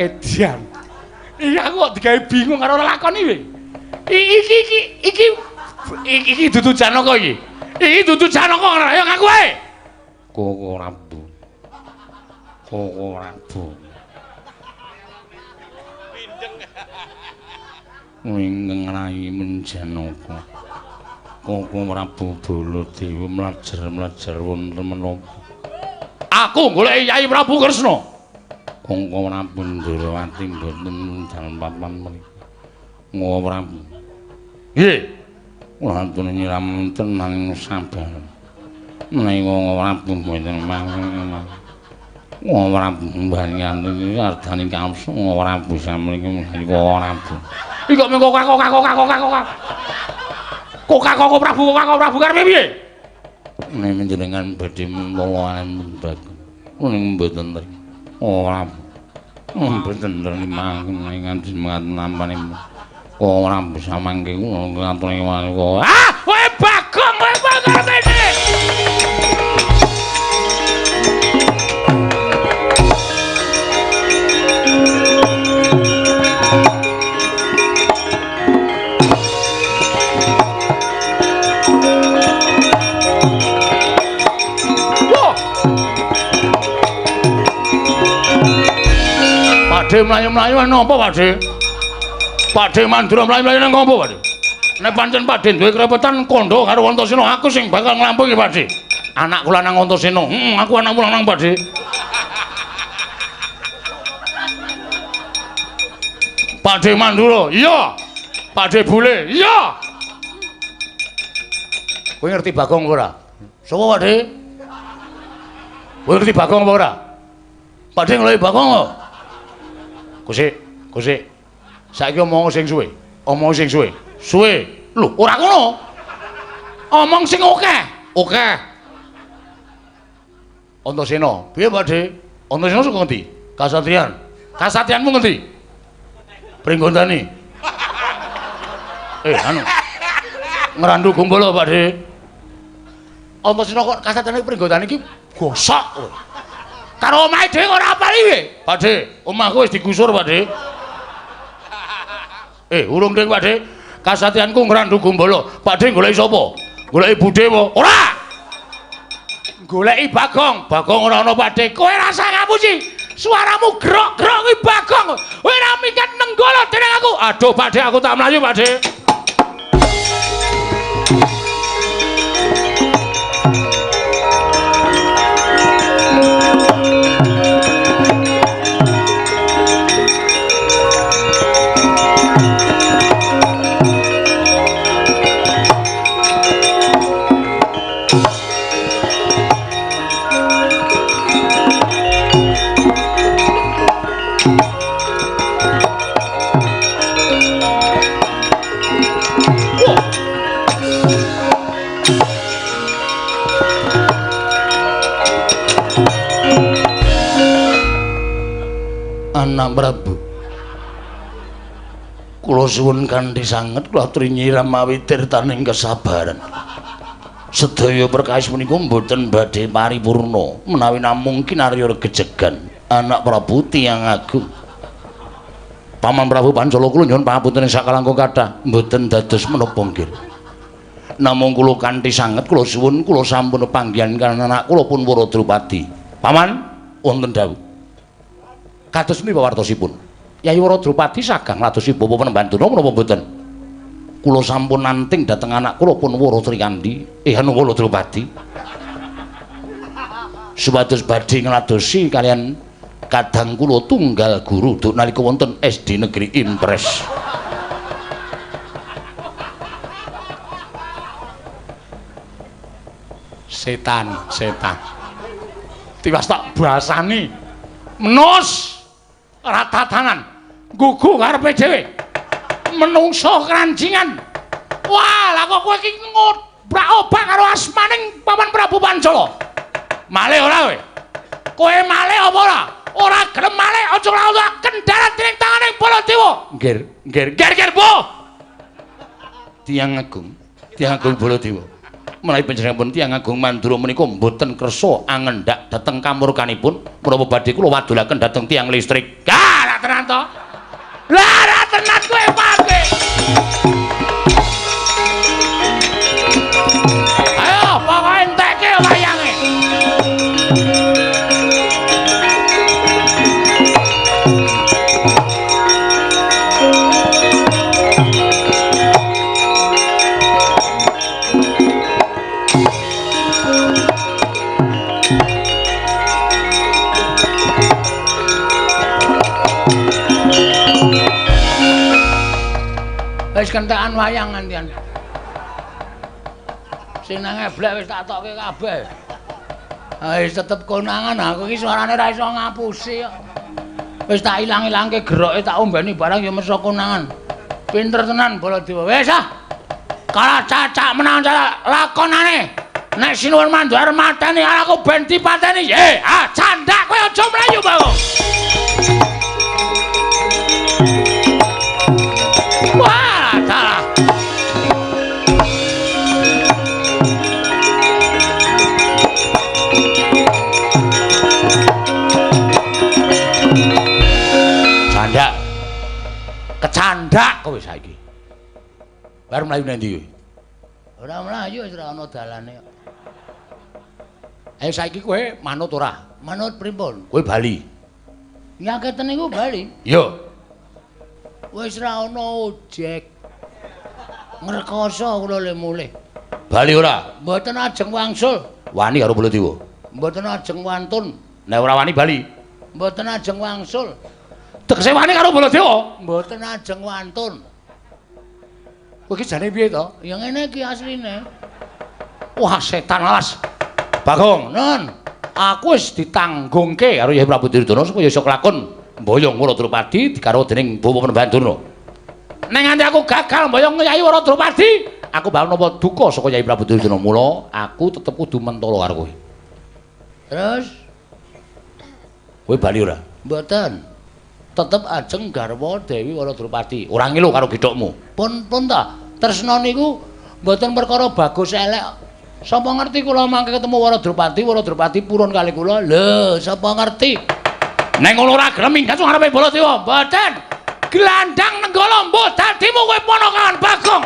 Edian. Iki aku kok digawe bingung karo lakon iki. Iki dudu Janaka iki. Iki dudu Janaka ora ayo ngaku ae. Koko Prabu. Koko Prabu. Ingkang rayi Menjanaka. Koko Prabu Baladewa mlajar-mlajar wonten menapa? Aku goleki Yai Prabu Kresna. Koko Prabu Ndrawati mboten dalem papan mriki. Koko Prabu. Nggih. Kula aturi nyiram tenan sabar. Menawi Koko Prabu mboten mangke. Koko Prabu mbanyan iki ardani kamsa Koko Prabu samriki Koko Prabu. Iki kok mung kok kok kok kok kok. Kok Prabu kok Prabu karepe piye? Nek jenengan badhe mlawan Bagong. Ning mboten mriki. Ora. Mboten mangke nganti nampane. Ora bisa mangke kula ngaturi kok. Ah, kowe Bagong, kowe karepe piye? Pakde mlayu-mlayu nang apa, Pakde? Pakde Mandura mlayu-mlayu nang apa, Pakde? Nek pancen Pakde duwe krepetan kandha karo Antasena, aku sing bakal nglampungi, Pakde. Anakku lanang Antasena. Heeh, aku anakmu lanang, Pakde. Pakde Mandura, iya. Pakde Bule, iya. Kowe ngerti Bagong apa ora? Sopo, Pakde? Kowe ngerti Bagong apa ora? Pakde ngeloki Bagong kok. Kusik, kusik. Saiki omong sing suwe. Omong sing suwe. Suwe. Lho, ora ngono. Omong sing akeh. Akeh. Antasena, piye, Pakde? Antasena saka ngendi? Kasatriyan. Kasatriyanmu ngendi? Pringgondani. Anu. Ngrandu Gumbala, Pakde. Antasena kok kasatriyane Pringgondani iki gosok kowe. Karo omahe dhewe ora apal iki. Pakde, omahku wis digusur, Pakde. Urung ding, Pakde. Kasatriyanku Ngrandu Gumbala. Pakde goleki sapa? Goleki budhe apa? Ora. Goleki Bagong. Bagong ora ana, Pakde. Kowe rasa ngapusi. Suaramu grok-grok kuwi Bagong. Kowe ora minggat nenggala dening aku. Aduh, Pakde, aku tak mlayu, Pakde. Anak Prabu, kula suwun kanthi sanget kula aturi nyiram mawi tirtaning kesabaran. Sedaya perkawis punika mboten badhe paripurna menawi namung kinarya regejegan. Anak Prabu tiyang agung. Paman Prabu Pancala kula nyuwun pangapunten sakalangkung kathah mboten dados menapa nggih. Namung kula kanthi sanget kula suwun kula sampun panggihan kaliyan anak kula pun Wara Drupadi. Paman wonten dawuh. Kados punika wartosipun? Yai Wara Drupadi sagang ngladosi Bapak Penemban Durna menapa mboten? Kula sampun nanting dhateng anak kula pun Wara Trikandi, anu Wara Drupadi. Supados badhe ngladosi kaliyan kadang kula tunggal guru duk nalika wonten SD Negeri Impres. Setan, setan. Tiwas tak basani. Menus ratatanan gugu karepe dhewe menungso krancingan. Wah, lah kok kowe iki ngobrak-obak karo asmaning Paman Prabu Pancala. Malih ora kowe? Kowe malih apa ora? Ora gelem malih aja nglawan kendharat dening tanganing Baladewa. Nggir, nggir, nggir, nggir, Bu. Tiyang agung, tiyang agung Baladewa. Menawi panjenenganipun tiyang agung Mandura menika mboten kersa angendak dhateng kamurkanipun, menapa badhe kula wadulaken dhateng tiyang listrik. Gah, ra tenan to. Lah, ra tenan kowe, Pak. Ayo, pokoke entekke wayange. Wis kentekan wayang ngantian. Sing nang eblek wis tak tokke kabeh. Wis tetep konangan aku iki suarane ora iso ngapusi kok. Wis tak ilang-ilangke geroke tak ombeni barang ya meso konangan. Pinter tenan Baladewa. Wis ah. Kalah cacak menang cacak lakonane. Nek Sinuwun Mandu arep mateni aku ben dipateni. Ah candak kowe aja mlayu, Bagong. Wah, salah. Candak. Kecandak kowe saiki. Baru mlayu nang ndi kowe? Ora mlayu wis ora ana dalane kok. Ayo saiki kowe manut ora? Manut pripun? Kowe bali. Nyaketen niku bali. Iya. Wis ora ana ojek. Ngrekoso kula le mulih. Bali ora? Mboten ajeng wangsul. Wani karo Baladewa. Mboten ajeng wantun. Nek ora wani bali. Mboten ajeng wangsul. Tegese wani karo Baladewa? Mboten ajeng wantun. Kowe iki jane piye to? Ya ngene iki asline. Wah, setan alas. Bagong, nun, aku wis ditanggungke karo Yai Prabu Duryudana supaya iso kelakon mboyong Wara Drupadi digarwa dening Bapak Panembahan Durna. Nek nganti aku gagal mboyong Yai Wara Drupadi, aku bakal nampa duka saka Yai Prabu Duryudana. Mula aku tetep kudu mentolo karo kowe. Terus kowe bali ora? Mboten. Tetep ajeng garwa Dewi Wara Drupadi. Ora ngilu karo gethukmu. Pun pun ta, tresna niku mboten perkara bagus elek. Sapa ngerti kula mangke ketemu Wara Drupadi, Wara Drupadi purun kali kula. Lho, sapa ngerti? Nek ngono ora gelem minggat ngarepe Baladewa. Mboten. Glandang Nenggala mbuh dadimu kowe ponokan Bagong.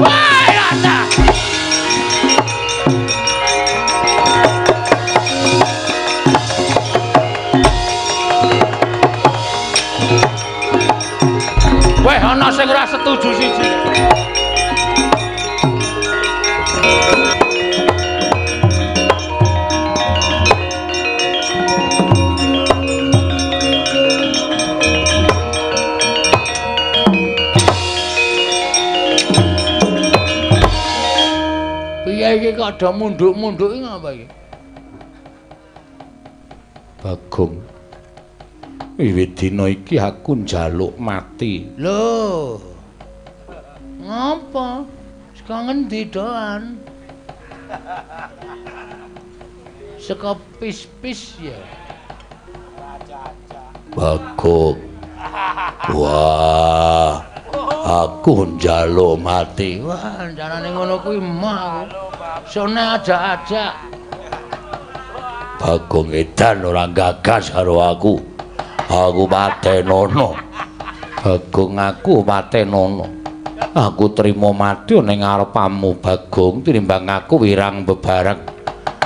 Wah, rata. Weh, ana sing ora setuju siji. Piye iki kok do munduk-munduk iki ngapa iki? Bagong. Wiwit dina iki aku njaluk mati. Lho. Ngapa? Saka ngendi doan? Saka pis-pis ya. Bagong. Wah. Aku njaluk mati. Wah, carane ngono kuwi mah aku. Sone ajak-ajak. Bagong edan ora gagas karo aku. Aku patenono. Bagong aku patenono. Aku trimo mati ning ngarepamu Bagong tinimbang aku wirang bebareng.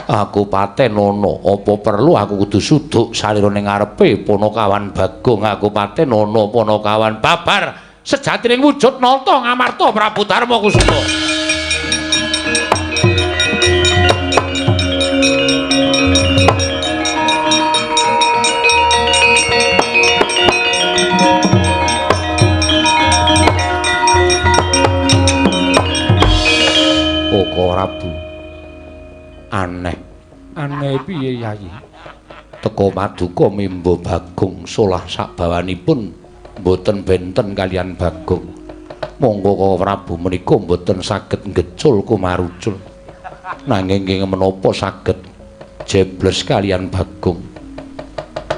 Aku patenono. Apa perlu aku kudu suduk salira ning ngarepe Panakawan Bagong. Aku patenono Panakawan babar sejatining wujud nata Ngamarta Prabu Darma Kusuma. Prabu. Aneh. Aneh piye Yayi? Teka paduka mimba Bagong solah sabawanipun mboten benten kalian Bagong. Monggo Kaka Prabu menika mboten saged ngecul kumarucul. Nanging ing menapa saged jebles kalian Bagong.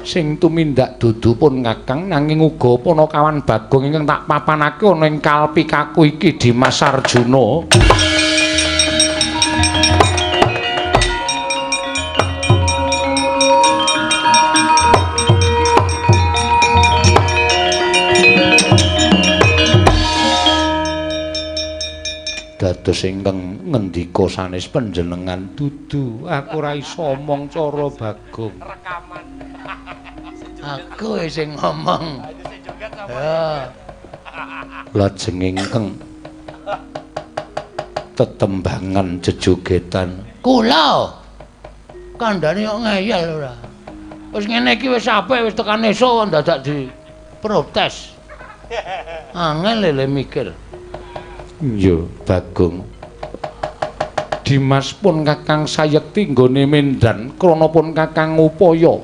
Sing tumindak dudu pun Kakang nanging uga panakawan Bagong ingkang tak papanake ana ing kalpikaku iki Dimas Arjuna. Dados ingkang ngendika sanes panjenengan dudu aku ora iso omong cara Bagong. Rekaman. Aku sing ngomong. Ya. Lajeng ingkang tetembangan jejogetan. Kula. Kandhane kok ngeyel ora. Wis ngene iki wis apik wis tekan esuk dadak diprotes. Angel lele mikir. Iya, Bagong. Dimas pun Kakang sayekti nggone mendan krana pun Kakang ngupaya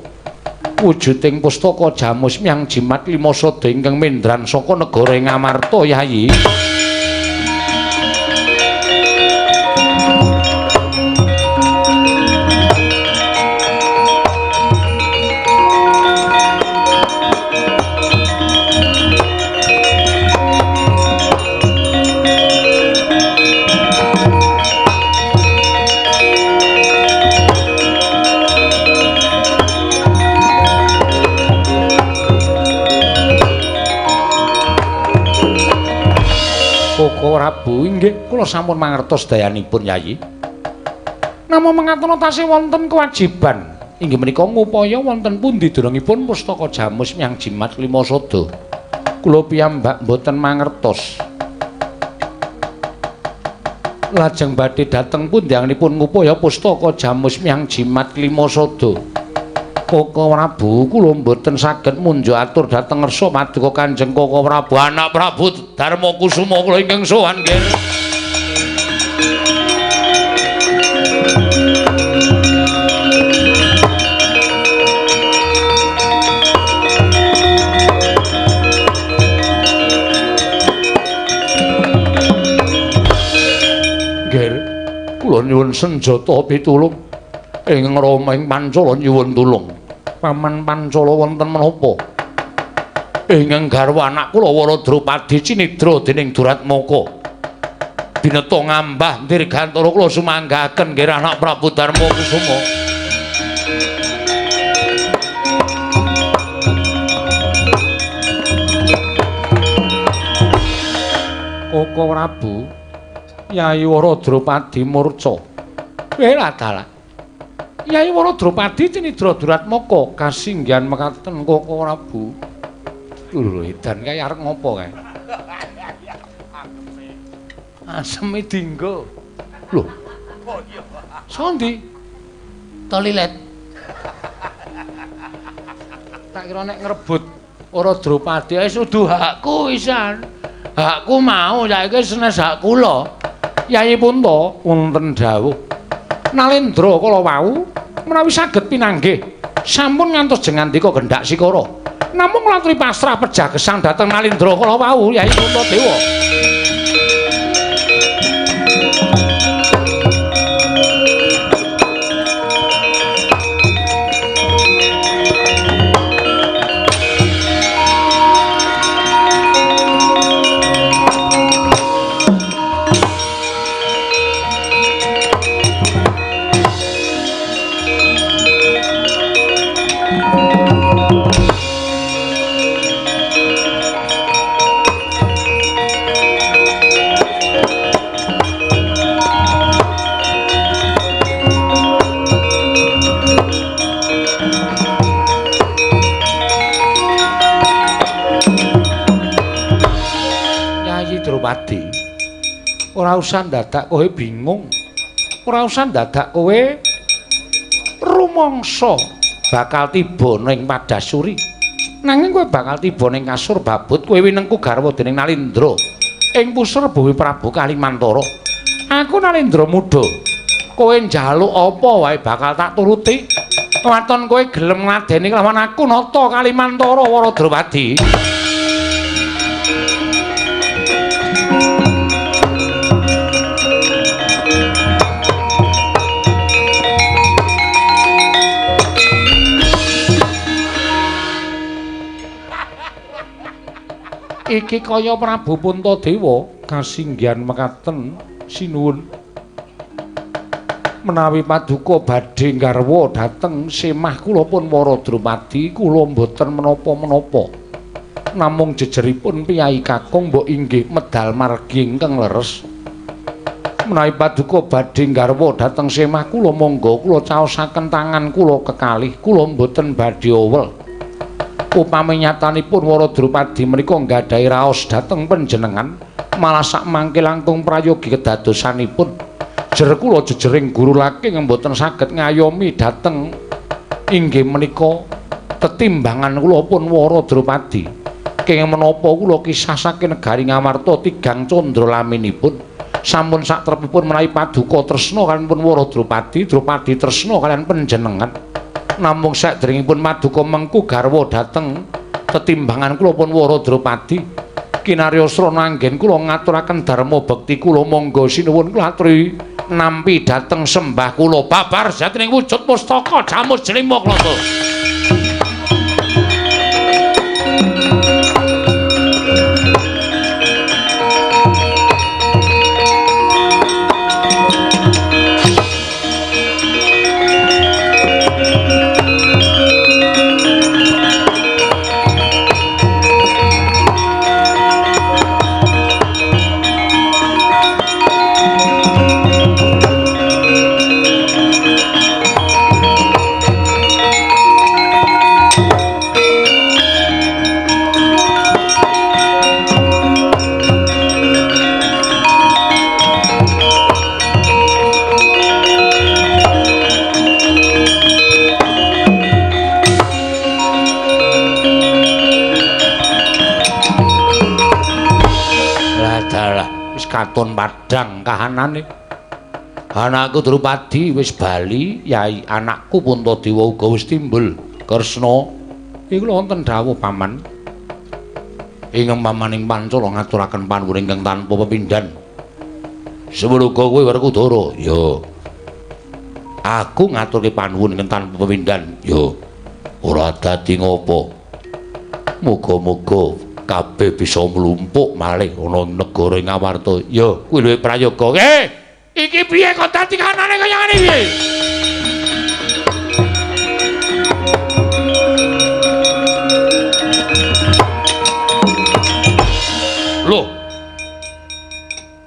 wujuding pustaka Jamus Myang Jimat Lima Sada ingkang mendran saka negara Ngamarta, Yayi. Koko Prabu, inggih kula sampun mangertos dayanipun Yayi. Namung mengatono tasih wonten kewajiban inggih menika ngupaya wonten pundi derengipun pustaka Jamus Myang Jimat Lima Sada. Kula piyambak mboten mangertos. Lajeng badhe dhateng pundi anggenipun ngupaya pustaka Jamus Myang Jimat Lima Sada. Koko Prabu, kula mboten saged munjuk atur dhateng ngersa paduka Kanjeng Koko Prabu, anak Prabu Darma Kusuma kula ingkang sowan nggih. Nggih, kula nyuwun senjata pitulung ing Rama ing Pancala nyuwun tulung. Paman Pancala wonten menapa? Ingkang garwa anak kula Wara Drupadi cinidra dening Duratmaka. Bineta ngambah dirgantara kula sumanggaken nggih anak Prabu Darma Kusuma. Koko Prabu, Yayi Wara Drupadi murca. Wela dalah. Yai Wara Drupadi cinidra Duratmaka kasinggihan mekaten Koko Prabu. Lho edan kae arep ngopo kae? Aseme dinggo. Lho. Sondi? Toilet. Tak kira nek ngrebut Wara Drupadi wis udu hakku wisan. Hakku mau saiki senes hak kula. Yai Punta wonten dawuh. Nalendra kala wau menawi saged pinanggih sampun ngantos jengandika gendhak sikara. Namung latri pasrah pejah gesang dhateng Nalendra kala wau Yai Puntadewa. Drupadi, ora usah ndadak kowe bingung, ora usah ndadak kowe rumangsa bakal tiba ning Padasuri. Nanging kowe bakal tiba ning kasur babut, kowe winengku garwa dening Nalindra ing pusar bumi Prabu Kalimantara. Aku Nalindra muda, kowe njaluk apa wae bakal tak turuti. Waton kowe gelem ngladeni kelawan aku nata Kalimantara Wara Drupadi. Iki kaya Prabu Puntadewa kasinggihan mekaten sinuwun. Menawi paduka badhe nggarwa dhateng semah kula pun Wara Drupadi kula mboten menapa-menapa. Namung jejeripun piyai kakung mbok inggih medal margi ingkang leres. Menawi paduka badhe nggarwa dhateng semah kula monggo kula caosaken tangan kula kekalih, kula mboten badhe owel. Upami nyatanipun Wara Drupadi menika nggadahi raos dhateng panjenengan, malah sak mangke langkung prayogi kedadosanipun. Jer kula jejering guru laking mboten saged ngayomi dhateng inggih menika tetimbangan kula pun Wara Drupadi. Kenging menapa kula kisah saking negari Ngamarta tigang candra laminipun sampun satrepipun menawi paduka tresna kaliyan pun Wara Drupadi, Drupadi tresna kaliyan panjenengan. Namung sakderengipun paduka mengku garwa dhateng tetimbangan kula pun Wara Drupadi. Kinarya srana anggen kula ngaturaken dharma bekti kula, monggo sinuwun kula aturi nampi dhateng sembah kula babar jatining wujud pustaka jamus jlima klata. Katon padhang kahanane. Anakku Drupadi wis bali, yai anakku Puntadewa uga wis timbul. Kresna, iku wonten dawuh paman. Ingkang pamaning Pancala ngaturaken panuwun ingkang tanpa pepindhan. Semono uga kowe Werkudara. Ya. Aku ngaturke panuwun ingkang tanpa pepindhan. Ya. Ora dadi ngopo. Muga-muga kabeh bisa mlumpuk malih ana negara Ngamarta. Ya, kuwi luwih prayoga. Iki piye kok dadi kanane kaya ngene iki? Lho.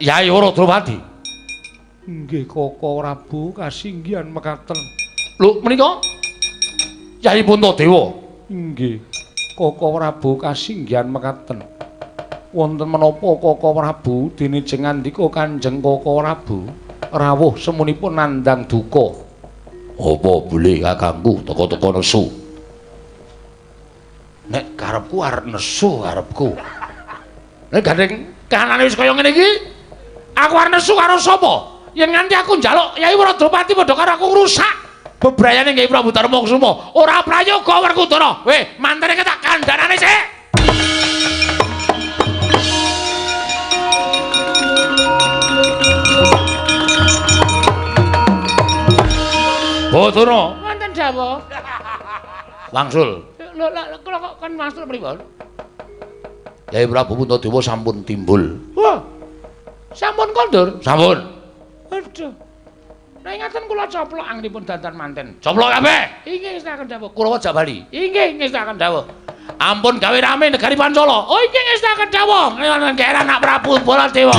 Yai Wara Drupadi. Nggih, Koko Prabu kasinggihan mekaten. Lho, menika Yai Puntadewa. Nggih. Koko Prabu kasinggihan mekaten. Wonten menapa Koko Prabu dene jeng ngandika Kanjeng Koko Prabu rawuh semunipun nandhang duka. Apa boleh kakangku teka-teka nesu? Nek karepku arep nesu karepku. Nek gandeng kahanane wis kaya ngene iki, aku arep nesu karo sapa? Yen nganti aku njaluk Yai Wara Drupadi padha karo aku ngrusak bebrayane Kyai Prabu Darmakusuma. Ora prayoga Werkudara. Weh, mantene tak kandhanane sik. Bathara, wonten dawuh. Wangsul. Lho, kula kok kon wangsul pripun? Kyai Prabu Puntadewa sampun timbul. Wah. Sampun kondur? Sampun. Aduh. Nek ngaten kula coplok anggenipun dandan manten. Coplok kabeh. Inggih ngestakaken dawuh. Kurawa jak bali. Inggih ngestakaken dawuh. Ampun gawe rame negari Pancala. Oh inggih ngestakaken dawuh. Ngene anak Prabu Baladewa.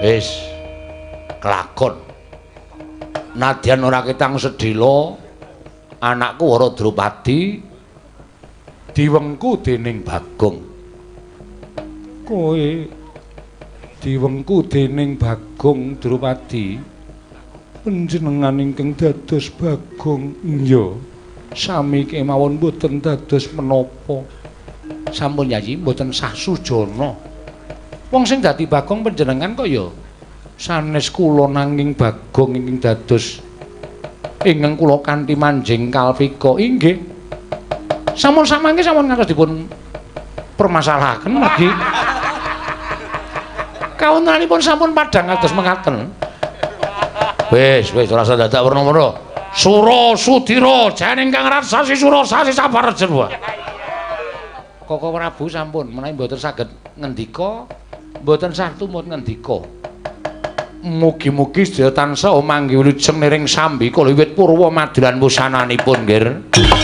Wis kelakon. Nadyan ora ketang sedhela, anakku Wara Drupadi diwengku dening Bagong. Kowe diwengku dening Bagong Drupadi. Panjenengan ingkang dados Bagong. Iya. Sami kemawon mboten dados menapa. Sampun Yayi mboten sah sujana. Wong sing dadi Bagong panjenengan kok ya sanes kula, nanging Bagong ingkang dados ingkang kula kanthi manjing kalpika. Inggih. Sampun samangke sampun ngantos dipun permasalahaken mergi kawontenanipun sampun padhang kados mekaten. Wis, wis ora usah dadak werna-werna. Sura Sudira jane ingkang raksasi sura sasi sabar jerwa. Koko Prabu sampun menawi mboten saged ngendika, mboten sah tumut ngendika. Mugi-mugi sedaya tansah manggih wilujeng niring sambika wiwit purwa madulan wusananipun, nggih.